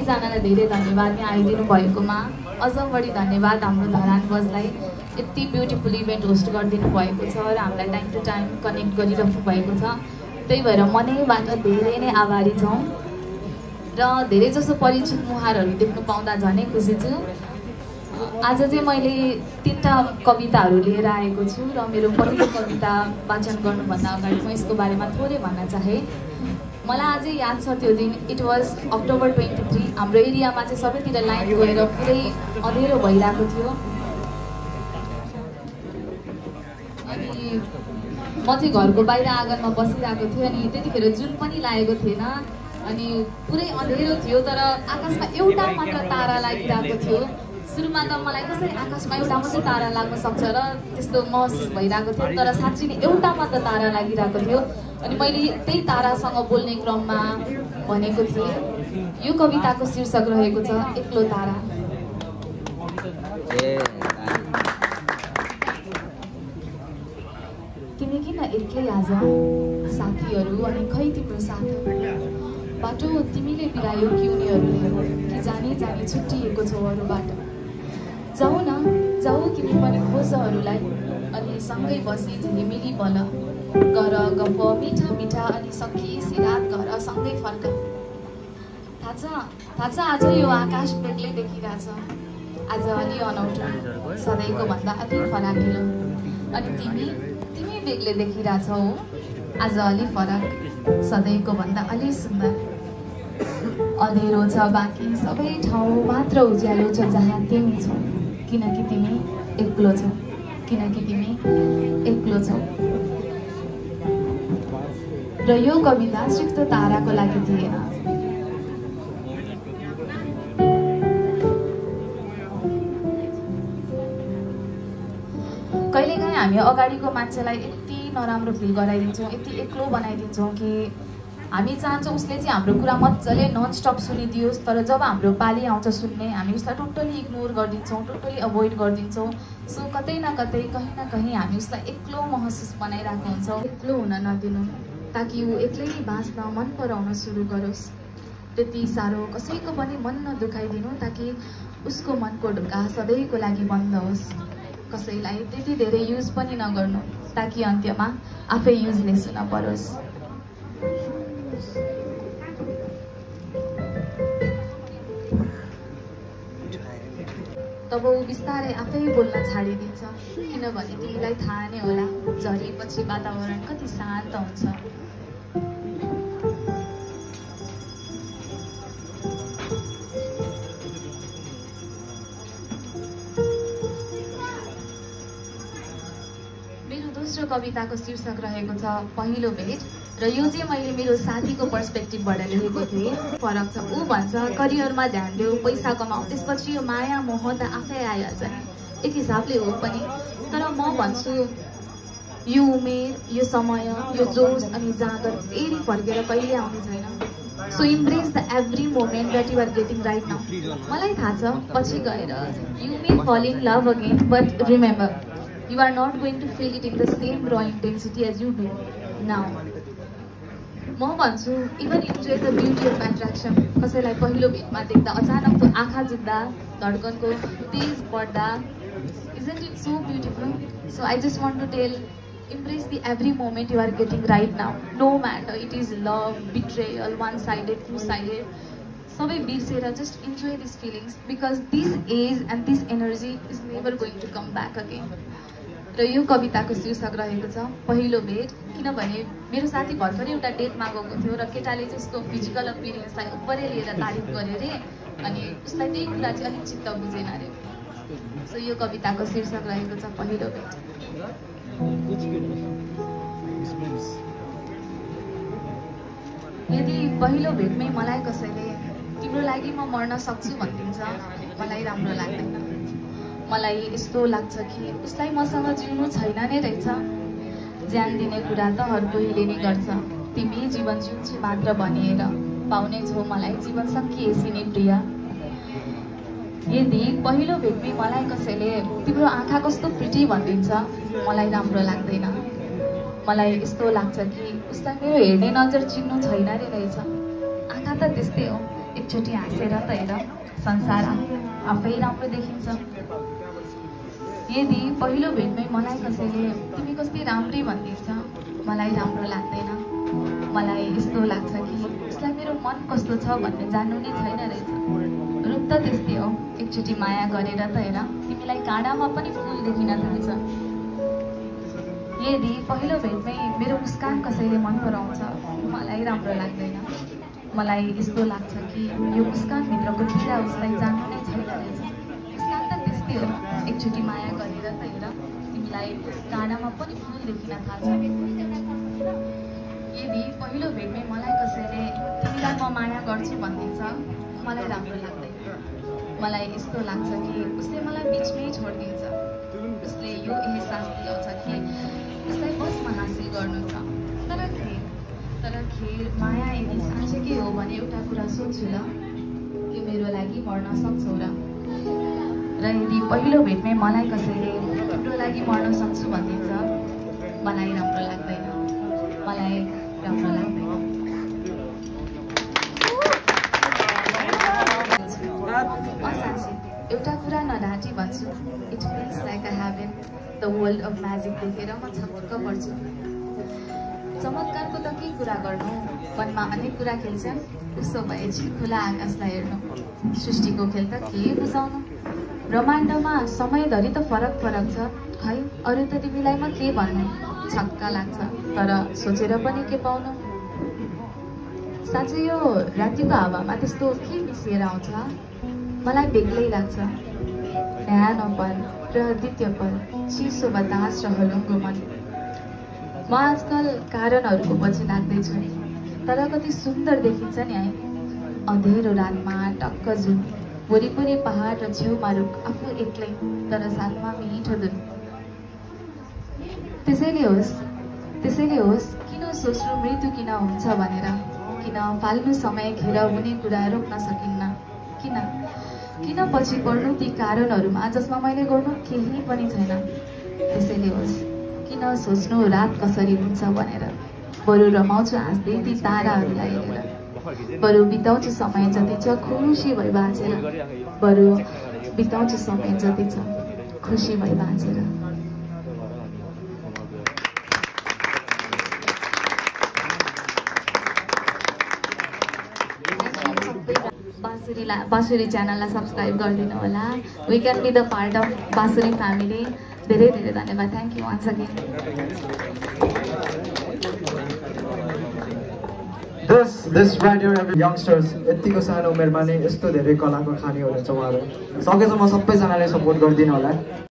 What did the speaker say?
सबैजनालाई धेरै धन्यवाद यहाँ आइदिनु भएकोमा। अझ बढी धन्यवाद हाम्रो धरान बजलाई यति ब्युटिफुल इभेन्ट होस्ट गरिदिनु भएको छ र हामीलाई टाइम टु टाइम कनेक्ट गरिराख्नु भएको छ। त्यही भएर मनैबाट धेरै नै आभारी छौँ र धेरै जसो परिचित मुहारहरू देख्नु पाउँदा झनै खुसी छु। आज चाहिँ मैले 3टा कविताहरू लिएर आएको छु र मेरो पहिलो कविता वाचन गर्नुभन्दा अगाडि म यसको बारेमा थोरै भन्न चाहे। मलाई अझै याद छ त्यो दिन, इट वाज अक्टोबर 23। हाम्रो एरियामा चाहिँ सबैतिर लाइन गएर पुरै अँधेरो भइरहेको थियो अनि म चाहिँ घरको बाहिर आँगनमा बसिरहेको थिएँ अनि त्यतिखेर जुन पनि लागेको थिएन अनि पुरै अँधेरो थियो तर आकाशमा एउटा मात्र तारा लागिरहेको थियो। सुरुमा त मलाई कसरी आकाशमा एउटा मात्रै तारा लाग्न सक्छ र त्यस्तो महसुस भइरहेको थियो तर साँच्चै नै एउटा मात्र तारा लागिरहेको थियो अनि मैले त्यही तारासँग बोल्ने क्रममा भनेको थिएँ। यो कविताको शीर्षक रहेको छ एक्लो तारा। तिमी किन एक्लै आज, साथीहरू अनि खै तिम्रो साथ, बाटो तिमीले बिरायो कि उनीहरूले, कि जाने जाने छुट्टिएको छौ अरूबाट। जाऊ न, जाऊ तिमी पनि खोजहरूलाई अनि सँगै बसी झिलिमिली बल गर गफ मिठा मिठा अनि सकिएसी रात घर सँगै फर्क। थाहा छ आज यो आकाश बेग्लै देखिरहेछ, आज अलि अनौठो सधैँको भन्दा अलि फराकिलो अनि तिमी बेग्लै देखिरहेछौ, आज अलि फरक सधैँको भन्दा अलि सुन्दर। अँधेरो छ बाँकी सबै ठाउँ मात्र उज्यालो छ जहाँ तिमी छौ, किनकि तिमी एक्लो छौ, किनकि तिमी एक्लो छौ। र यो कविता सिर्फ ताराको लागि थिएन। कहिलेकाहीँ हामी अगाडिको मान्छेलाई यति नराम्रो फिल गराइदिन्छौँ, यति एक्लो बनाइदिन्छौँ कि हामी चाहन्छौँ उसले चाहिँ हाम्रो कुरा मजाले नन स्टप सुनिदियोस्, तर जब हाम्रो पाली आउँछ सुन्ने हामी उसलाई टोटली इग्नोर गरिदिन्छौँ, टोटली अभोइड गरिदिन्छौँ। सो कतै न कतै कहीँ न कहीँ हामी उसलाई एक्लो महसुस बनाइरहेको हुन्छौँ। एक्लो हुन नदिनु ताकि ऊ एक्लै बाँच्न मन पराउन सुरु गरोस्। त्यति साह्रो कसैको पनि मन नदुखाइदिनु ताकि उसको मनको ढोका सधैँको लागि बन्द होस्। कसैलाई त्यति धेरै युज पनि नगर्नु ताकि अन्त्यमा आफै युजलेस हुन परोस्। तब ऊ बिस्तारै आफै बोल्न छाडिदिन्छ, किनभने तिमीलाई थाहा नै होला झरेपछि वातावरण कति शान्त हुन्छ। मेरो दोस्रो कविताको शीर्षक रहेको छ पहिलो भेट र यो चाहिँ मैले मेरो साथीको पर्सपेक्टिभबाट लेखेको थिएँ। फरक छ, ऊ भन्छ करियरमा ध्यान देऊ, पैसा कमाऊ, त्यसपछि यो माया मोह त आफै आइहाल्छ नि। एक हिसाबले हो पनि, तर म भन्छु यो उमेर, यो समय, यो जोस अनि जाँगर फेरि फर्केर कहिले आउने छैन। So embrace the every moment that you are getting right now. मलाई थाहा छ पछि गएर you may fall in love again, but remember you are not going to feel it in the same र intensity as you do now. म भन्छु even enjoy the beauty of attraction. कसैलाई पहिलो भेटमा देख्दा अचानक त्यो आँखा जुत्दा, धड्कनको तेज बढ्दा, isn't it so beautiful? So I just want to tell, embrace the every moment you are getting right now, no matter it is love, betrayal, one-sided, two-sided. सबै बिर्सेर just enjoy these feelings because this age and this energy is never going to come back again. र यो कविताको शीर्षक रहेको छ पहिलो भेट। किनभने मेरो साथी भर्खरै एउटा डेटमा गएको थियो र केटाले चाहिँ उसको फिजिकल अपियरेन्सलाई उपरै लिएर तारिफ गर्यो अरे अनि उसलाई त्यही कुरा चाहिँ अलिक चित्त बुझेन अरे। सो यो कविताको शीर्षक रहेको छ पहिलो भेट। यदि पहिलो भेटमै मलाई कसैले तिम्रो लागि म मर्न सक्छु भनिदिन्छ, मलाई राम्रो लाग्दैन। मलाई यस्तो लाग्छ कि उसलाई मसँग जिउनु छैन नै रहेछ। ज्यान दिने कुरा त हर कोहीले नै गर्छ, तिमी जीवन जिउँछु मात्र भनिएर पाउने छौ मलाई जीवन सकिएसी नै प्रिय। यदि पहिलो भेटमै मलाई कसैले तिम्रो आँखा कस्तो प्रिटी भनिदिन्छ, मलाई राम्रो लाग्दैन। मलाई यस्तो लाग्छ कि उसलाई मेरो हेर्ने नजर चिन्नु छैन रे रहेछ। आँखा त त्यस्तै हो, एकचोटि हाँसेर त हेर संसार आफै राम्रो देखिन्छ। यदि पहिलो भेटमै मलाई कसैले तिमी कस्तै राम्रै भनिदिन्छ मलाई राम्रो लाग्दैन। मलाई यस्तो लाग्छ कि उसलाई मेरो मन कस्तो छ भन्ने जान्नु नै छैन रहेछ। रूप त त्यस्तै हो, एकचोटि माया गरेर त हेर तिमीलाई काँडामा पनि फुल देखिन थाल्छ। यदि पहिलो भेटमै मेरो मुस्कान कसैले मन पराउँछ मलाई राम्रो लाग्दैन। मलाई यस्तो लाग्छ कि यो मुस्कानभित्रको पीडा उसलाई जान्नु नै छैन रहेछ। मुस्कान त त्यस्तै हो, एकचोटि माया गरेर त हेर तिमीलाई काँडामा पनि फुल देखिन थाल्छ। यदि पहिलो भेटमै मलाई कसैले तिमीलाई म माया गर्छु भनिदिन्छ मलाई राम्रो लाग्दैन। मलाई यस्तो लाग्छ कि उसले मलाई बिचमै छोडिदिन्छ। उसले यो एहसास दिलाउँछ कि उसलाई बसमा हासिल गर्नु छ। तर खेर माया यदि साँच्चैकै हो भने एउटा कुरा सोच्छु ल, कि मेरो लागि मर्न सक्छौ र यदि पहिलो भेटमै मलाई कसैले तिम्रो लागि मर्न सक्छु भनिदिन्छ मलाई राम्रो लाग्दैन। मलाई राम्रो लाग्दैन। साँच्चै एउटा कुरा नढाँटी भन्छु, it feels like a heaven. The world of magic देखेर म छक्क पर्छु। चमत्कारको त के कुरा गर्नु, मनमा अनेक कुरा खेल्छन्। उसो भए खुला आकाशलाई हेर्नु, सृष्टिको खेल त के बुझाउनु। ब्रह्माण्डमा समयधरि त फरक छ, खै अरू त तिमीलाई म के भन्नु। छक्क लाग्छ तर सोचेर पनि के पाउनु। साँच्चै यो रातिको हावामा त्यस्तो के मिसिएर आउँछ मलाई बेग्लै लाग्छ। न्यानोपन र द्वितीयपन, चिसो बतास र हलुङ्गो मन। म आजकल कारणहरूको पछि लाग्दैछु, तर कति सुन्दर देखिन्छ नि है। अँधेरो रातमा टक्क जुन, वरिपरि पहाड र छेउमा रुख, आफू एक्लै तर साथमा मिठो धुन। त्यसैले होस् किन सोच्नु मृत्यु किन हुन्छ भनेर, किन फाल्नु समय खेर हुने कुरा रोक्न सकिन्न, किन पछि पर्नु ती कारणहरूमा जसमा मैले गर्नु केही पनि छैन। त्यसैले होस् किन सोच्नु रात कसरी हुन्छ भनेर, बरु रमाउँछु हाँस्दै ती ताराहरूलाई हेरेर। बरु बिताउँछु समय जति छ खुसी भई बाँचेर, बरु बिताउँछु समय जति छ खुसी भई बाँचेर। बाँसुरी च्यानललाई सब्सक्राइब गरिदिनु होला। We can be the part of Bansuri family. धेरै धेरै धन्यवाद। Thank you once again. This right here, youngsters, यतिको सानो उमेरमा नै यस्तो धेरै कलाको खानी हुनुहुन्छ उहाँहरू। सकेसम्म सबैजनाले सपोर्ट गरिदिनु होला।